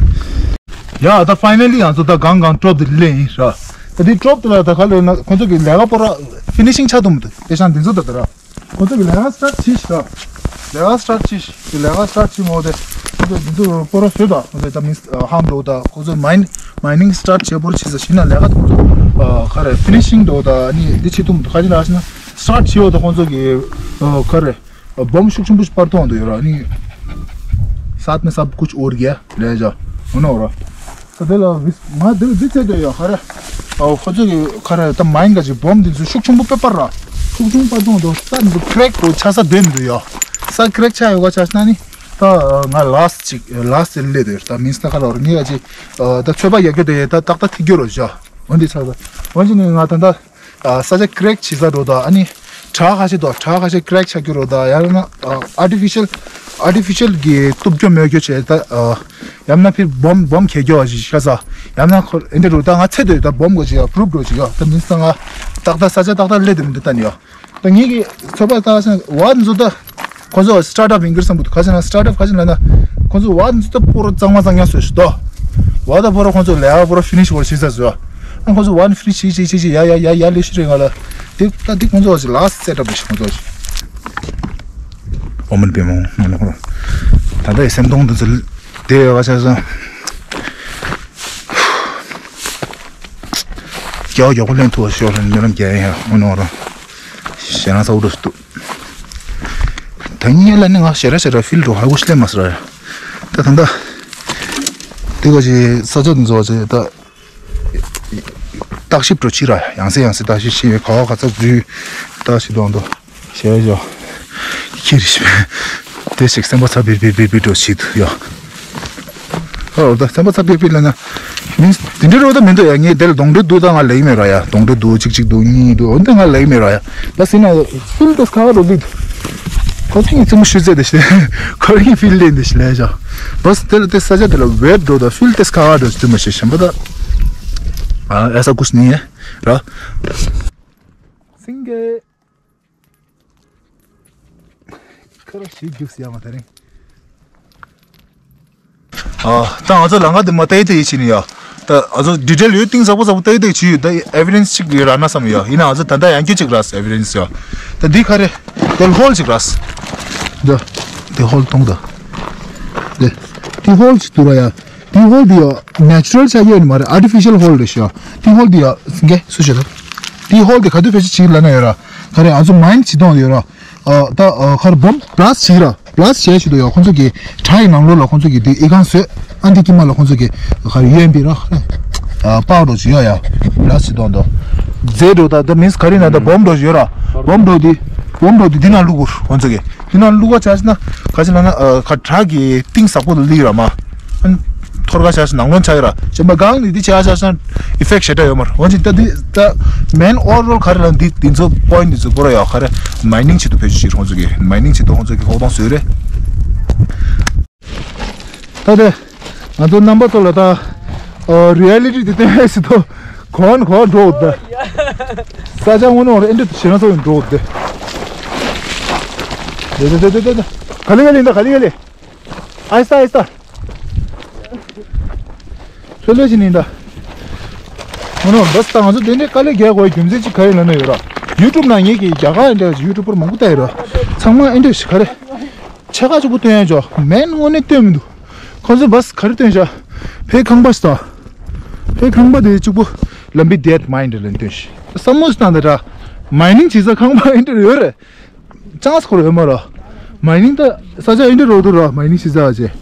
ཡ་ད་ཕའི་ནལ་ལི་ང་ཚོ་ད་གང་གང་ཊོབ་དེ་ལེན་ཡིན་ར། ད་དེ་ཊོབ་དེ་ལ་ད་ག་ལ་ན་ཁོང་ཚོ་གི་ལས་ཀ་པོ་ར་ཕི་ནི་ཤིང་ཆགས་འདུག་མི་འདུག་དེ་ཤང་འདི་ཚོ་ད་ད་ར། ཁོང་ཚོ་གི་ལས་ཀ་སི་ཊར་ཊི་བྱས་ཤག་ལས་ཀ་སི་ཊར་ཊི་བྱས་ཤག་ལས་ཀ་སི་ཊར་ཊི་བྱས་མོ་དེ་ཁོང་ཚོ་འདི་ཚོ་པོ་ར་བཟོས་ད་ཁོང་ཚོ་ད་མིན་ཧམ་འགྲོ་ད་ཁོང་ཚོ་མའིན་མའི་ནིང་སི་ཊར་ཊི་བྱས་པོ་ར་བྱས་ས་ཤིང་ན་ལས་ཀ་དེ་ཁོང་ཚོ་ག་རེ་ཕི་ནི་ཤིང་འགྲོ་ད་ནི་འདི་བྱེད་ཐུབ་མི་འདུག་ག་ཅི་ལ་ཤི་ན་སི་ཊར་ཊི་བྱས་ཡོད་ད་ཁོང་ཚོ་གི་ག་རེ། ཨ། སྦོམ་ཤུགས་ཆེན་པོ་ཞིག་པར་གཏོང་དུ་ཡོད་ར་ནི། साथ में सब कुछ और गया ले जा འོ་ན་འོ་ར། ད་དེ་ལ་བིས་ང་དེ་ལ་འདི་ཚད་དུ་ཡོད་ག་ར། ཨ། ཁོ་ཚོ་གི་ག་ར་ད་མའིན་ག་ཅིག་སྦོམ་འདི་ཚོ་ཤུགས་ཆེན་པོ་པེ་པར་ར། ཤུགས་ཆེན་པོ་པར་གཏོང་དུ་ས་འདི་ཀྲེག་གོ་ཆགས་ས་དེ་མི་འདུག་ཡོད། ས་ཀྲེག་ཆགས་ཡོད་ག་ཆགས་ན་ནི། ད་ང་ལཱ་སི་ཅིག་ལཱ་སི་ལས་དུ་ཡོད་ད་མིན་སི་ད་ག་ལ་བར་ངས་ག་ཅིག་ད་ཚོད་པ་ཡག་གི་དེ་ད་ཏག་ཏག་ཐིག་རྒྱུ་རོ་བཞག་འོན་ཏེ་ཆགས་ས་འོན་ཅི་ནི་ང་ད་ད། ཨ། ས་ཆ་ཀྲེག་བྱེད་ས་འགྲོ་དང་ཨ་ནི་བྲག་ཁ་ཤས་དང་བྲག་ཁ་ཤས་ཀྲེག་ཆགས་རྒྱུ་རོ་དང་ཡང་ན་ཨ་ཨར་ཊི་ཕི་ཤལ་ཨར་ཊི་ཕི་ཤལ་གྱི་གཏུབ་རྒྱུ་མོད་རྒྱུ་བྱས་ད་ཨ་ཡང་ན་ཕིར་སྦོམ་སྦོམ་གས་རྒྱུ་བ་ཞིག་ཤ་ས་ཡང་ན་ཁོ་ཨེ་འདྲ་རུ་ད་ང་ཚད་དུ་ད་སྦོམ་གོ་ཅིག་ཡ་པུ་རུབ་འགྲོ་ཅིག་ཡ་ད་མིན་ས་ང་ཏག་ཏག་ས་ཆ་ཏག་ཏག་སླེབས་དུ་མི་འདུག་ད་ནི་ཡ། ད་ངེད་ཀྱི་ཚོད་དཔག་བཏང་ས་བ་འཛུ་ད་ཁོ་ཚོ་སི་ཊར་ཊབ་ཡིན་གྱི་བསམ་གྱི་འདུག་ག་ཅི་ན་སི་ཊར་ཊབ་ག་ཅི་ལ་ན་ཁོ་ཚོ་བ་འཛུ་ད་པོ་ར་གཙང་མ་གཙང་རྐྱང་བཟོས་ཤི་དོ། བ་ད་པོ་ར་ཁོ་ཚོ་ལས་ཨ་པོ་ར་ཕི་ནི་ཤི་བོར་བྱེད་ས་བཟོས། ཨ་ཁོ་ཚོ་བ་ནི་ཕི་ནི་ཤི་ཤི་ཤི་ཤི་ཡ་ཡ་ཡ་ཡ་ལས་ཤི་རེད་ང་ལ། དེ་ད་དེ་ཁོ་ཚོ་ཅི་ལ་སི་སེ་ཊབ་ཤི་ཁོ་ཚོ་ཅི། ཨོ་མན་པེ་མོ་ང་ལ་ཁོ་ད་ད་ཡི་སེམས་གཏོང་འདི་ཚོ་དེ་ཡོད་ག་ཆ་ས། རྒྱ་བ་རྒྱ་ཁོ་ལེན་ཐུབ་པ་ཤོར་ལ་མྱུར་ལམ་རྒྱ་ཡ་ཡ་ཨོ་ནོ་ར། ཞེ་ན་ས་འུ་རུ་སྟུ། ད་ ད་ངས་ལ་ནི་ང་ཞེ་ར་ཞེ་ར་ཕིལ་འགྲོ་ཧ་གོ་ཤི་ལེ་མ་སི་ར་ཡ། ད་ད་ད་དེ་ག་ཅི་ས་ཆ་འདི་ཚོ་ཅི་ད་བརྟག་ཞིབ་འགྲོ་ཅི་ར་ཡང་སེ་ཡང་སེ་བརྟག་ཞིབ་ཤེས་ག་བ་ག་ཚ་བུ་བརྟག་ཞིབ་གཏོང་དོ་ཞེ་ཡ་ཁྱེར་ཤི་དེ་ཞིག་སེམས་པ་ཚ་བིར་བིར་བིར་བིར་འགྲོ་ཤི་དུ་ཡ། ཨོ་ད་སེམས་པ་ཚ་པིག་པིག་ལ་ན། མིན་དེ་འདྲའི་རོ་ད་མི་འདུག་ཡ། ངས་དེ་ལ་གདོང་འདྲེ་འདུག་ད་ང་ལེགས་མེད་ར་ཡ། གདོང་འདྲེ་འདུག་གཅིག་གཅིག་འདུག་གཉིས་གཉིས་འདུག་འོ་འདི་ང་ལེགས་མེད་ར་ཡ། ད་སེམས་ན་ཕུལ་ཏེ་ཁ་ཁ་རོ་འདི་འདུག་ཁོ་ཚོ་ངས་ཙི་མོ་ཤུ་ཙེ་དེ་ཤི་ཁོ་རང་ཕིལ་ལེན་དེ་ཤི་ལེ་ཞོ། བས་དེ་ལ་དེ་ས་ཆ་དེ་ལ་ཝེབ་འགྲོ་ད་ཕུལ་ཏེ་ཁ་ཁ་འགྲོ་ཞི་དུ་མ་ཤི་ཞན་པ་ད། ཨ་ཨེ་ས་ཀུ་སི་ནི་ཡ་ར། སིང་གེ་ཁ་ར་ཞིག་རྒྱུགས་ཡ་མ་ད་རིང་། ཨ་ད་ང་ཚོ་ལམ་ཁ་དེ་མ་བལྟས་བལྟས་ཡིད་ཆེས་ནི་ཡ། ད་ང་ཚོ་ཌི་ཊེལ་ཡོད་གཏིང་ཟབ་པོ་ཟབ་པོ་བལྟས་བལྟས་བྱས་ཡོད། ད་ཨེ་བི་ཌེན་སི་གཅིག་ཡོད་ར་ན་བསམ་ཡ། ཡིན་ན་ང་ཚོ་ད་ལྟ་ཡང་སྐྱོ་གཅིག་ར་ཨེ་བི་ཌེན་སི་ཡ། ད་འདི་ག་རེ་དེ་ཧོལ་གཅིག་ར། ད་དེ་ཧོལ་གཏོང་ད། དེ་དེ་ཧོལ་གཅིག་འདུག་ར་ཡ། དེ་ཧོལ་དེ་ཡ་ནེ་ཅུ་རལ་ཆགས་ཡོད་ནི་མ་རེད། ཨར་ཊི་ཕི་ཤལ་ཧོལ་རེད་ཤག་དེ་ཧོལ་དེ་ཡ་སིང་གེ་སུ་ཞིག་རེད། དེ་ཧོལ་དེ་ག་དུས་ཕལ་ཆེར་བྱེད་ཀྱི་ལབ་ན་ཡོད་ར། ག་རེ་ང་ཚོ་མའིན་བྱེད་སྟངས་ཡོད་ར། ཨ་ད་ཨ་ཁར་བོམ་བྷ་ལ་སི་ཊི་བྱེད་ར། བྷ་ལ་སི་ཊི་བྱས་བྱེད་དུ་ཡ་ཁོང་ཚོ་གི་བྲག་ཡི་ནང་ལོགས་ལ་ཁོང་ཚོ་གི་དེ་ཨི་ཁང་བཟོས། ཨ་འདི་དཀྱིལ་མ་ལ་ཁོང་ཚོ་གི་ག་རེ་ཡུ་ཨེམ་པི་ར་ཨ་པའོ་འགྲོ་བྱེད་ཡ་ཡ། བྷ་ལ་སི་ཊི་བྱེད་སྟངས་དོ། རྫས་འགྲོ་ད་ད་མིན་སི་ག་རེ་ན་ད་བོམ་འགྲོ་བྱེད་ཡོད་ར། བོམ་འགྲོ་དེ་བོམ་འགྲོ་དེ་འདི་ནང་བླུག་གུར་ཁོང་ཚོ་གི་འདི་ནང་བླུག་ག་བྱས་ན་ག་ཅི་ལབ་ན་ཨ་ཁ་བྲག་གི་གཏིང་ཟབ་པོ་ལ་སླེབས་ར་མ། ཨ་ཐོར་ག་བྱས་ན་ནང་ལོན་ཆགས་ཡོད་ར། གཞན་པ་གང་ནི་འདི་བྱས་བྱས་ན་ཨི་ཕེག་ཊི་ཞེ་དྲག་ཡོད་མ་རེད། འོན་ཀྱང་ད་འདི་ད་མེན་ཨོ་ཝར་ཨོལ་ག་རེ་ལ་འདི་འདི་ཚོ་པོ་ཡིན་ཊི་འདི་ཚོ་པོ་ར་ཡ་ག་རེ་མའི་ནིང་བྱེད་དུ་བེད་སྤྱོད་བྱེད་ཁོང་ཚོ་གི་མའི་ནིང་བྱེད་དུ་ཁོང་ཚོ་གི་ཧོག་དོང་བཟོས་རེད། ད་དེ་ང་ཚོ་རྣམ་པ་ཚོ་ལ་ད་རི་ཨེ་ལི་ཊི་འདི་སྟོན་ཡས་སི་ཐོ་གོན་གོན་འགྲོ་འོ་ད། ས་ཆ་དངོས་གནས་འོ་རེད་ཨེ་འདྲ་ཞེ་ན་ཚོ་ཡིན་འགྲོ་འོ་ད། དེ་དེ་དེ་དེ་དེ་ག་ལེ་ག་ལེ་ཡིན་ད་ག་ལེ་ག་ལེ། ཨ་སྟ་ཨ་སྟ། ལྷོད་ལྷོད་ཅིག་ནི་ད། ང་ནོ་བས་ད་ང་ཚོ་དེ་འདྲའི་དཀའ་ལས་རྒྱག་དགོས་རྒྱུ་མཚན་ཅིག་ག་རེ་ལབ་ན་ཡོད་ར། ཡུ་ཊུབ་ནང་ངེད་ཀྱི་རྒྱ་གར་འདྲ་ཡུ་ཊུབ་པར་མང་པོ་བལྟས་ཡོད་ར། ཚང་མ་ཨེ་འདྲ་ཞིག་ག་རེ། ཕྱེད་ཀ་གཅིག་པུ་སྟོན་ཡ་ཅོ་མེན་དངོས་གནས་སྟོན་མི་འདུག་ཁོ་ཚོ་བས་ག་རེ་སྟོན་ཤག་ཕའི་ཁང་པ་ཞིག་ད། ཕའི་ཁང་པ་དེ་གཅིག་པུ་ལམ་བི་ཌེཌ་མའིན་ཌི་ལབ་སྟོན་ཤག་བསམ་བློ་ཞིག་བཏང་ད་ར། མའི་ནིང་བྱེད་ས་ཁང་པ་ཨེ་འདྲ་ཡོད་རེད། ཅང་སྐོར་ཡོད་མ་ར། མའི་ནིང་ད་ས་ཆ་ཨེ་འདྲ་རོ་དུ་ར་མའི་ནིང་ཞིག་ཟ་བ་བྱས།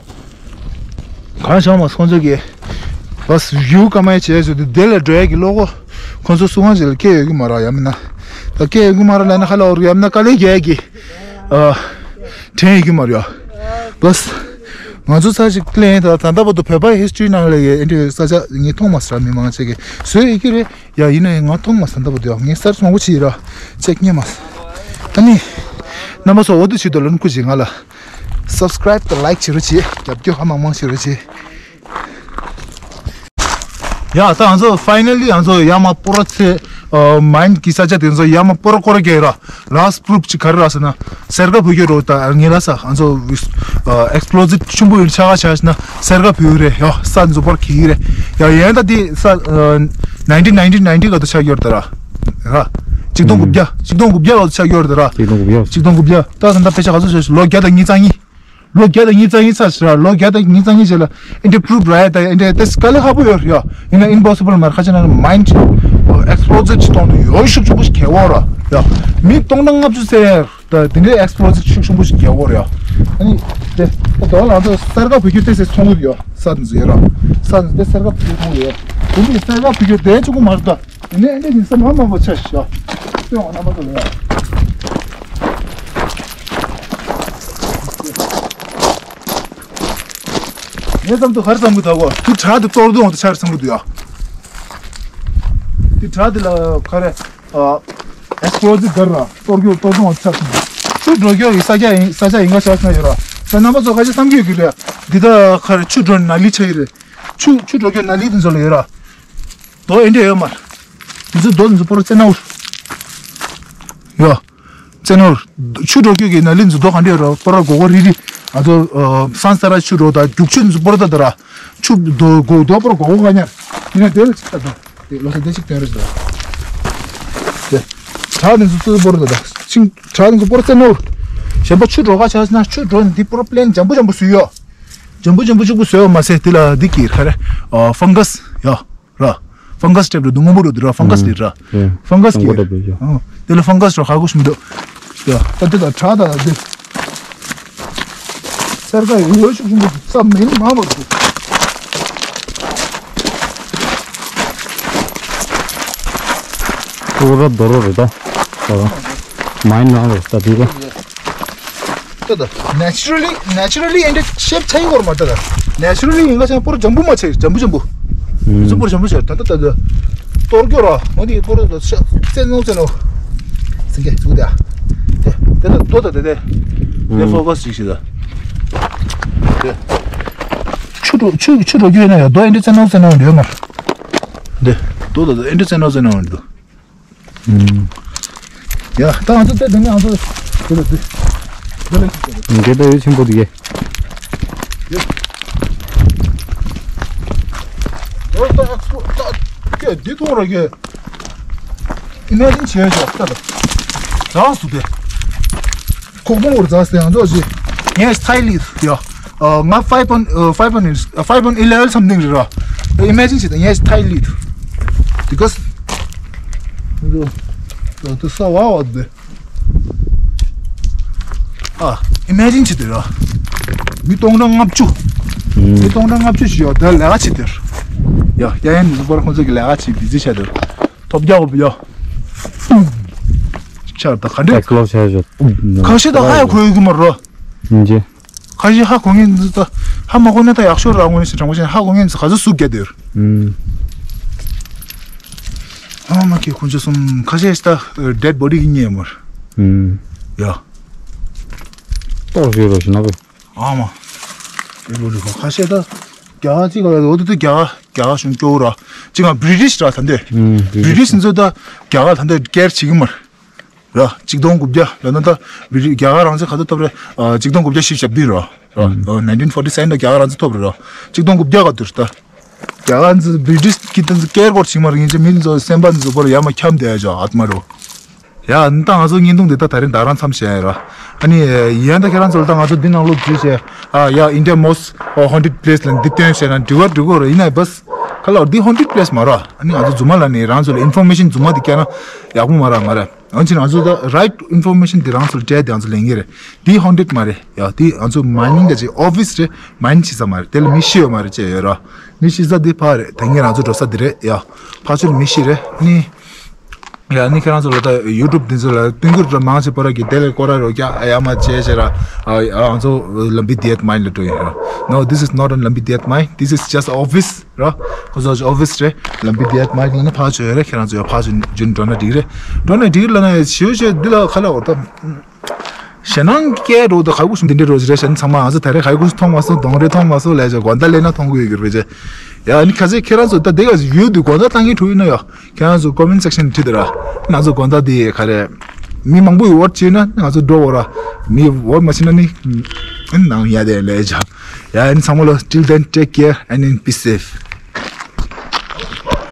གང་བྱུང་མ་ཁོང་ཚོ་གིས་བས་ཡུ་ཀ་མ་བྱས་སུ་དེ་དེ་ལ་འགྲོ་ཡ་གི་བློ་ཁོ་ཁོང་ཚོ་སུ་གང་ཞིག་ལ་སྐད་ཡོད་གི་མ་ར་ཡ་མིན་ན། ད་སྐད་ཡོད་གི་མ་ར་ལ་ན་ཧ་ལ་འོར་ཡ་མིན་ན་དཀའ་ལས་རྒྱག་ཡ་གི་ཨ་དྲན་ཡོད་གི་མ་ར་ཡ། བས་ང་ཚོ་ས་ཞིག་ལེན་ད་ད་ལྟ་བར་དུ་བོད་པའི་ཧི་སི་ཊོ་རི་ནང་ལ་ཡ་ཨེ་འདྲ་ས་ཆ་ངས་མཐོང་མ་སོང་ར། མི་མང་ཆེ་གི་བཟོས་ཡོད་གི་རེད། ཡ་ཡིན་ནའི་ང་མཐོང་མ་སོང་ད་བར་དུ་ཡ་ངས་གསར་མང་པོ་བྱས་ཡིན་ར་ཅེག་རྙེད་མ་སོང་། ཨ་ནི། རྣམ་པ་ཚོ་འོ་དུ་བྱེད་དོ་ལོན་ཁུ་ཅིག་ང་ལ་སབ་སི་ཀ་རའིབ་དང་ལའིཀ་བྱེད་རོགས་བྱེད། རྒྱབ་སྐྱོར་ཧ་མང་མང་བྱེད་རོགས་བྱེད། ཡ་ད་ང་ཚོ་ཕའི་ནལ་ལི་ང་ཚོ་ཡ་མ་སྤོ་ར་ཚེ་མའིན་གི་ས་ཆ་དེ་ཚོ་ཡ་མ་སྤོ་ར་སྐོར་ར་རྒྱག་ར། ལཱ་སི་པུ་རུབ་ཅིག་ག་རེ་ར་ཟེར་ན་སེར་ཁ་བུ་གི་རོ་ད་ངེད་ལ་ས་ང་ཚོ་ཨེག་སི་པི་ལོ་སིབ་ཆུན་པོ་ཡིན་ཆ་ག་ཆ་ན་སེར་ཁ་བུ་རེད་ཡ། ས་འཛུགས་པར་གི་རེད་ཡ། ཡན་ད་དེ་ས་ནའིན་ཊིན་ནའིན་ཊིན་ནའིན་ཊི་ག་དུ་ཆགས་ཡོད་ད་ར། ར། ཆིག་སྟོང་དགུ་བརྒྱ་ཆིག་སྟོང་དགུ་བརྒྱ་ལ་ཆགས་ཡོད་རེད་ར། ཆིག་སྟོང་དགུ་བརྒྱ། ཆིག་སྟོང་དགུ་བརྒྱ། ད་ད་ད་དཔེ་ཆ་ག་ཚོད་ཆགས་ལོ་བརྒྱ་དང་ཉིས་རྩ་གཉིས། ལོ་བརྒྱ་དང་ཉིས་རྩ་གཉིས་ཚར་ཤག་ར། ལོ་བརྒྱ་དང་ཉིས་རྩ་གཉིས་རྗེས་ལ་ཨེ་འདྲ་པུ་རུབ་ར་ཡ་ད་ཡ་ཨེ་འདྲ་ཏེ་དཀའ་ལས་ཁག་པོ་ཡོད་རེད་ཡ། ཡིན་ན་ཨིམ་པོ་སི་བལ་མ་རེད། ཁ་ཆེ་ན་མའིན་ཊི་ཨེག་སི་པི་ལོ་སིབ་ཅིག་གཏོང་དུས་ཡོད་ཤུགས་ཆེན་པོ་ཞིག་གལ་བོ་ར་ཡ། མི་སྟོང་ཕྲག་ལྔ་བཅུ་ཚེ་ད་དེ་འདྲའི་ཨེག་སི་པི་ལོ་སིབ་ཤུགས་ཆེན་པོ་ཞིག་གལ་བོ་ར་ཡ། ཨ་ནི་དེ་ད་དོ་ལ་ང་ཚོ་སེར་ཁ་བུ་ཁྱུ་ཏེ་སེ་ཚོང་གི་ཡོད་ས་འདི་ཚོ་ཡོད་ར། ས་འདི་ཚོ་སེར་ཁ་བུ་ཁྱུ་ཚོང་གི་ཡོད། དེ་འདྲའི་སེར་ཁ་བུ་ཁྱུ་དེ་གཅིག་པུ་མ་རེད་ད། ཡིན་ནའི་ཨེ་འདྲ་ཡིན་ས་མ་མང་པོ་ཆགས་ཤག་སྟོན་འོང་རྣམ་པ་ཚོ་ལ་ཡ། ངས་བསམ་དུ་ག་རེ་བསམ་གི་འདུག་གོ། དེ་བྲག་དེ་གཏོར་དུས་འོང་དུ་ཆགས་བསམ་གི་འདུག་ཡ། དེ་བྲག་དེ་ལ་ག་རེ་ཨ་ཨེག་སི་པི་ལོ་སིབ་ག་རེ་ར་གཏོར་རྒྱུ་གཏོར་དུས་འོང་དུ་ཆགས་བསམ་གི་འདུག་ཆུ་འགྲོ་རྒྱུ་ཡི་ས་ཆ་ཡིན་ས་ཆ་ཡིན་ག་ཆགས་ན་ཡོད་ར། ད་རྣམ་པ་ཚོ་ག་ཅི་བསམ་གི་ཡོད་གི་རེད། འདི་ད་ག་རེ་ཆུ་འགྲོ་ནི་ནཱ་ལི་ཆགས་ཡི་རེད། ཆུ་ཆུ་འགྲོ་རྒྱུ་ནཱ་ལི་དེ་ཚོ་ལ་ཡོད་ར། རྡོ་ཨེ་འདྲ་ཡོད་མ་རེད། འདི་ཚོ་རྡོ་འདི་ཚོ་པོ་ར་ཙེ་ནའུར། ཡོ། ཙེ་ནའུར། ཆུ་འགྲོ་རྒྱུ་གི་ནཱ་ལི་འདི་ཚོ་རྡོ་ག་འདྲ་ཡོད་ར་པོ་ར་གོ་གོ་རི་རི། ཨ་ཚོ་སང་ས་ར་ཆུ་འགྲོ་ད་རྒྱུག་ཆུ་འདི་ཚོ་པོ་ར་ད་ད་ར། ཆུ་རྡོ་གོ་རྡོ་པོ་ར་གོ་གོ་ག་ཉར། ཡིན་ན་དེ་ལ་ཅིག་ད་ད། དེ་ལོ་ས་དེ་ཅིག་སྟོན་རེ་ཟེར། དེ། བྲག་འདི་ཚོ་ཙེ་པོ་ར་ད་ད། ཆིང་བྲག་འདི་ཚོ་པོ་ར་ཙེ་ནའུར། གཞན་པ་ཆུ་འགྲོ་ག་ཆ་ན་ཆུ་འགྲོ་འདི་པོ་ར་པི་ལེན་འཇམ་པོ་འཇམ་པོ་བཟོས་ཡོད། འཇམ་པོ་འཇམ་པོ་གཅིག་པུ་བཟོས་པ་མ་ཟད་དེ་ལ་འདི་གི་ག་རེ། ཨ་ཕང་ག་སི་ཡ། ར། ཕང་ག་སི་སྤྲད་འགྲོ་འདུག་སྔོན་པོ་འགྲོ་འདུག་ར་ཕང་ག་སི་དེ་ར། ཕང་ག་སི་གི་ར། དེ་ལ་ཕང་ག་སི་ར་ཧ་གོ་ཤི་མི་འདུག་ཡ་ད་དེ་ད་བྲག་ད་དེ། ཐར་ཀ་ཡོད་ཤུགས་ཆེན་པོ་ཙམ་མིན་མང་བར་འདུག་ཀོ་ར་རྡོ་རོ་རེད་ད། ད་རང་མ་ཡིན་ནང་རེད་ད་དེ་ག་ད་ད་naturally naturally ཨེ་འདྲ་ཤེབ་ཆགས་ཡོད་མ་ད་ད་naturally ཡིན་ག་ཅང་པོར་འཇམ་པོ་མ་ཆགས་འཇམ་པོ་འཇམ་པོ། ཨུམ། ཚོ་པོར་འཇམ་པོ་ཆགས་ད་ད་ད་ད་གཏོར་སྐྱོ་ར་འོ་དེ་པོར་ད་ཤ་བཙན་ནོ་བཙན་ནོ། སེང་གེ་ཚུགས་དེ་ཨ། དེ་དེ་ད་ལྟོ་ད་དེ་དེ་དེ་ཨུམ། ཕོ་ཀ་སི་ཅིག་ཤི་ད། དེ་ཆུ་འགྲོ་ཆུ་ཆུ་འགྲོ་རྒྱུ་ཡོད་ན་ཡ་རྡོ་ཨེ་འདྲ་བཙན་ནོ་བཙན་ནོ་ཡོད་མ། དེ་ལྟོ་ད་ད་ཨེ་འདྲ་བཙན་ནོ་བཙན་ནོ་ཡོད་འདུག་ཨུམ། ཡ་ད་ང་ཚོ་དེ་དེ་ནས་ང་ཚོ་དེ་ལ་དེ་དེ་ལ་ཞིག་དེ་ལ་དེ་ལ་ཡོད་ཆེན་པོ་དེ་གས། ཨོ་ད་ཨ་ཁུ་ད་ཁྱོད་འདི་མཐོང་ར་ཁྱོད། ཨི་མེ་ཇིན་བྱས་ཤོག་ད་ད། རང་སུ་དེ། ཁོག་མོ་བོར་ཛ་སྟེ་ཡང་ཚོགས་ཤིག་ངས་ཐའི་ལི་ཡ། ང་five point five point five point eleven something རེད་ར། ཨི་མེ་ཇིན་བྱེད་དང་ངས་ཐའི་ལི། Because དེ་ས་བ་བ་དེ། ཨ། ཨི་མེ་ཇིན་བྱེད་དེ་ར། མི་སྟོང་ཕྲག་ལྔ་བཅུ། མི་སྟོང་ཕྲག་ལྔ་བཅུ་ཞིག་ཡོད་དེ་ལས་ཀ་བྱེད་དེ། ཡ་ཡ་ཡན་ནི་སུ་པར་ཁོང་ཚོ་གི་ལས་ཀ་བྱེད་བི་ཛི་བྱས་དེ། ཐོབ་རྒྱག་གོ་བི་ཡོ། ཆར་ད་ག་འདྲ། ཁ་ཤས་ད་ཧ་ཡ་གོ་ཡོད་གི་མ་རོ། ཡིན་གྱི། ཁ་ཤས་ཧ་གོ་ངེས་འདི་ད་ཧ་མ་གོ་ན་ད་ཡག་ཤོས་ར་ངོ་ནས་དྲང་པོ་བཤད་ན་ཧ་གོ་ངེས་འདི་ག་ཚོད་སུ་རྒྱ་དེར། ཨ་མ་ཁྱེད་ཁོང་ཚོ་གསུམ་ཁ་ཤས་ད་ཌེཌ་བོ་ཌི་གི་ཉེ་མར། ཡ། ཏོག་ཞིག་རོ་ཞིག་ན་བས། ཨ་མ། ཌེཌ་བོ་ཌི་ཁ་ཤས་ད་རྒྱ་ག་ཅིག་ག་ལ་འོ་དེ་ད་རྒྱ་ག་རྒྱ་ག་གཞུང་སྐྱོ་བོ་ར་ཅིག་ང་བྷི་རི་ཊིཤ་ར་ད་འདོད། བྷི་རི་ཊིཤ་ཚོ་ད་རྒྱ་ག་ད་འདོད་ཀེར་བྱེད་གི་མར། ར། གཅིག་སྟོང་དགུ་བརྒྱ་ལབ་ན་ད་རྒྱ་གར་རང་བཙན་ག་ཚོད་ཐོབ་རེད། ཨ། གཅིག་སྟོང་དགུ་བརྒྱ་བཞི་བཅུ་ཞེ་བདུན་ར། ར། ཨ། nineteen forty seven ལ་རྒྱ་གར་རང་བཙན་ཐོབ་རེད་ར། གཅིག་སྟོང་དགུ་བརྒྱ་ག་དུས་ད། རྒྱ་གར་ཚོ་བྷི་རི་ཊིཤ་གི་ད་སྐད་སྐོར་ཞིག་མ་རེད། ཡིན་ཅེ་མི་ཚོ་སེམས་པ་ཚོ་པོ་ར་ཡ་མ་འཁྱམ་བསྡད་ཡ་ཅོ་ཨ་མ་རོ། ཡ་ད་ང་ཚོ་བརྙན་ཐུང་འདི་ད་ད་རིང་ད་རང་མཚམས་བཞག་ཡ་ར། ཨ་ནི་ཡ་ད་ཁྱེད་རང་ཚོ་ལ་ད་ང་ཚོ་འདི་ནང་ལོག་འཛུལ་བྱས། ཨ་ཡ་India most haunted place ལ་འདི་སྟོན་བྱས་ན་འགྲིག་ག་འགྲིག་གོ་ར། ཡིན་ན་བས་ཁ་ལ་འདི་haunted place མ་ར། ཨ་ནི་ང་ཚོ་རྫུན་མ་ལ་ནི་རང་ཚོ་ལ་ཨིན་ཕོར་མེ་ཤན་རྫུན་མ་འདི་བསྐྱལ་ན་ཡག་པོ་མ་ར་མ་ར། ཨང་ཅི་ང་ཚོ་ད་right information དེ་རང་ཚོར་སྤྲད་དེ་ང་ཚོ་ལེན་གྱི་རེད། དེ་haunted མ་རེད་ཡ། དེ་ང་ཚོ་མའི་ནིང་ག་ཅིག་ཨོ་ཕི་སི་རེད། མའི་ནིང་བྱེད་ས་མ་རེད། དེ་ལ་མི་ཤི་ཡོད་མ་རེད་ཅེས་ཡོད་ར། མི་ཤི་ས་དེ་ཕ་རེད། ད་ངས་རང་ཚོ་འགྲོ་ས་དེ་རེད་ཡ། ཕ་ཚུར་མི་ཤི་རེད་ནི། ཡ་ནི་ཁྱེད་རང་ཚོ་ལ་ད་ཡུ་ཊུབ་འདི་ཚོ་ལ་སྟོན་གྱི་རེད། མང་ཆེ་བ་ར་གི་དེ་ལས་སྐོར་ར་རོ་རྒྱ་ཡ་མ་བྱས་ཤེ་ར། ཨ་ང་ཚོ་ལམ་བི་དེད་མའི་ལ་འགྲོ་ཡིན་ར། No, this is not a ལམ་བི་དེད་མའི། This is just office ར། ཁོ་ཚོ་ཨོ་ཕི་སི་རེད། ལམ་བི་དེད་མའི་ལ་ནི་ཕར་ཆོས་རེད། ཁྱེད་རང་ཚོ་ཡ་ཕར་ཆོས་རྒྱུན་འགྲོ་ན་འགྲིག་རེད། འགྲོ་ན་འགྲིག་ལ་ན་ཡ་ཞེའུ་ཞེ་འདི་ལ་ཁ་ལ་འོ་ད། ཞེ་ནང་སྐད་འགྲོ་ད་ཁ་ཁུ་ཤུམ་དེ་འདྲའི་རོ་ཞིག་རེད་ཤ་ནི་ཚང་མ་ང་ཚོ་ད་རེས་ཁ་ཁུ་ཤུ་མཐོང་མ་སོང་། གདོང་རེ་མཐོང་མ་སོང་ལས་ཅེ་དགོན་ད་ལས་ན་མཐོང་གི་ཡོད་གི་རེད་ཅེ། ཡ་ནི་ཁ་ཚེ་ཁྱེད་རང་ཚོ་ད་དེ་ག་ཡོད་དུས་དགོན་ད་བཏང་གི་འགྲོ་ཡིན་ན་ཡ། ཁྱེད་རང་ཚོ་ཀོ་མེན་ཊི་སེག་ཤན་ཁྲིད་དེ་ར། ང་ཚོ་དགོན་ད་དེ་ག་རེ། མི་མང་པོ་ཡི་ཝོཊ་བྱས་ན་ང་ཚོ་འགྲོ་འོ་ར། མི་ཝོཊ་མ་བྱས་ན་ནི། ཨིན་ནང་ཡ་དེ་ལས་ཅ། ཡ་ཨིན་ཚང་མ་ལོ། Till then, take care and then be safe.